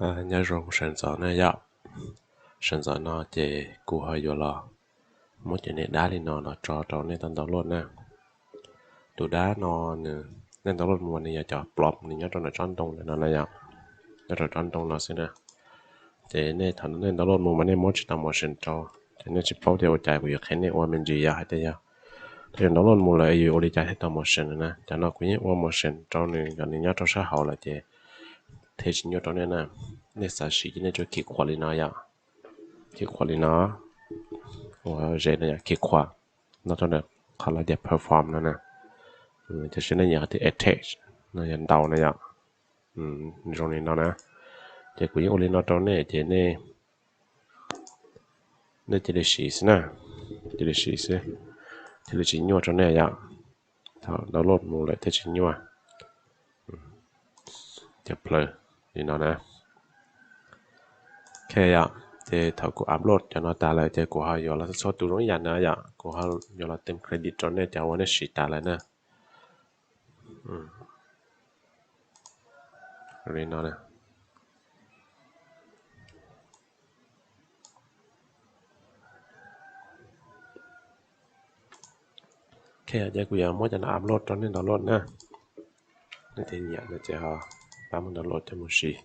Nyob zoo sawv ntxov na yom. Sawv ntxov no ces kuv ho yuav los muab cov niag dab li no los tso rau nej tau download na. Tus dab no nws, nej download mus mas nws yog cov plom nws nyob rau ntawm tsob ntoo lawm no na yom. Nyob rau tsob ntoo no xwb na. Ces nej thaum nej download mus mas nej muab tsis tau motion rau, ces nej tsis paub tias ua cas. Kuv yuav qhia nej ua me ntsis yog hais tias yog thaum yus download mus lawm yus ua li cas thiaj tau motion na. Cov no kuv yeej ua motion rau nws kom nws nyob rau sab hauv lawm ces thiaj tsis nyuaj rau nej na. Nej xav siv ces nej tsuas khij khuam li no yom. Khij khuam li no, ua ze no yom, khij khuam no rau ntawm qhov lawv tias perform no na. Ces seb nej nyiam qhov twg, attach no yog ntaus no yom. Zoo li no na. Ces kuv yeej ua li no rau nej ces nej, nej cia li siv xwb na. Cia li siv xwb, thiaj li tsis nyuaj rau nej yom. Thaum download mus lawm thiaj tsis nyuaj. Cov plaws li no na. Ok yom, ces thaum kuv upload cov no tas lawm ces kuv ho yuav los txhua tus zoo ib yam na yom, kuv ho yuav los tem credit rau nej cov uas nej siv tas lawm na. Li no na. Ok, ces kuv yuav muab cov no upload rau nej download na. Nej thiaj nyiam no ces ho pab mus download coj mus siv.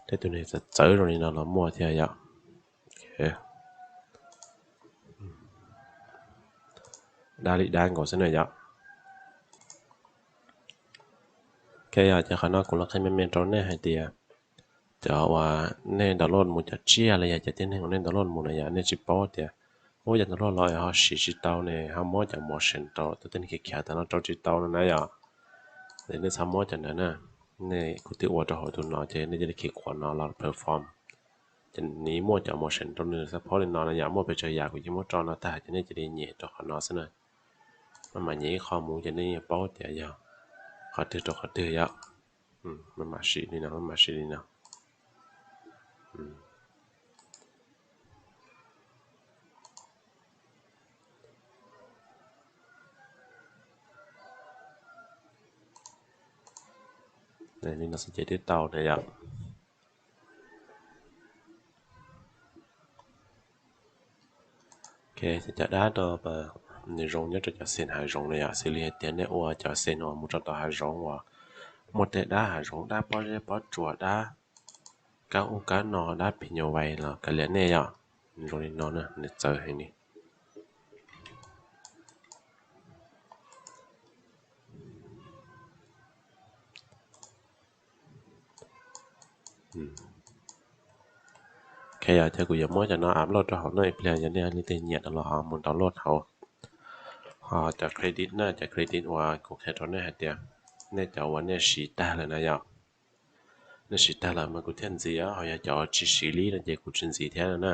Tej tus neeg txawv txawv zoo li no los muaj thiab yom. Dab li dab nkaus xwb na yom. Ok yom, ces qhov no kuv los qhia me me rau nej hais tias cov uas nej download mus, cov tsiaj los yog cov tib neeg uas nej download mus na yom, nej tsis paub tias ua cas download los ho siv tsis tau ne, ho muab cov motion rau tus tib neeg khiav khiav tas no rau tsis tau no na yom. Es nej txhob muab cov ntawd na. Nej, kuv twb ua rau hauv tus no ces nej cia li khij khuam no los perform. Ces nws muaj cov motion rau nws support li no na yom, muaj pes tsawg yam kuv yeej muab tso no tag ces nej cia li nyem rau qhov no xwb na. Maj mam nyem ib qho mus ces nej yeej paub tias yog qhov twg rau qhov twg yom. Maj mam siv li no, maj mam siv li no. Li no xwb ces twb tau na yom. Ok, cov dab no nws zoo nyob rau cov scene hav zoov na yom, xws li hais tias nej ua cov scene uas mus rau tom hav zoov uas muaj tej dab hav zoov, dab pob zeb pob tsuas, dab kab ub kab no, dab phim nyuj vais los kav liam nej yom. Nws zoo li no na, nws txawv heev li. Ok, ces kuv yuav muab cov no upload rau hauv no ib pliag, yog nej leej twg nyiam no los ho mus download hauv. Ho cov credit na, cov credit uas kuv qhia rau nej hais tias nej cov uas nej siv tag lawm na yom, nej siv tag lawm mas kuv thiaj ntxiv, ho yog cov tsis siv li no ces kuv tsis ntxiv thiab na.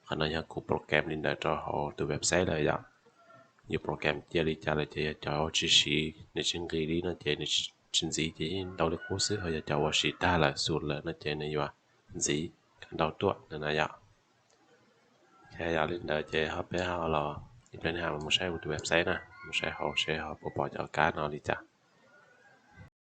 Qhov no yog kuv program li ntawd rau hauv tus website lawm yom. Yus program cia li cas lawm ces yog cov tsis siv, nws tsis nqis li no ces nws tsis ntxiv ces yeej ntau li qub xwb, ho yog cov uas siv tag lawm xus lawm no ces nws yuav ntxiv kom ntau tuaj na yom. Yog li ntawd ces ho peb ho los ib pliag nej ho mus saib kuv tus website na, mus saib hauv seb ho puas pom cov kab no li cas.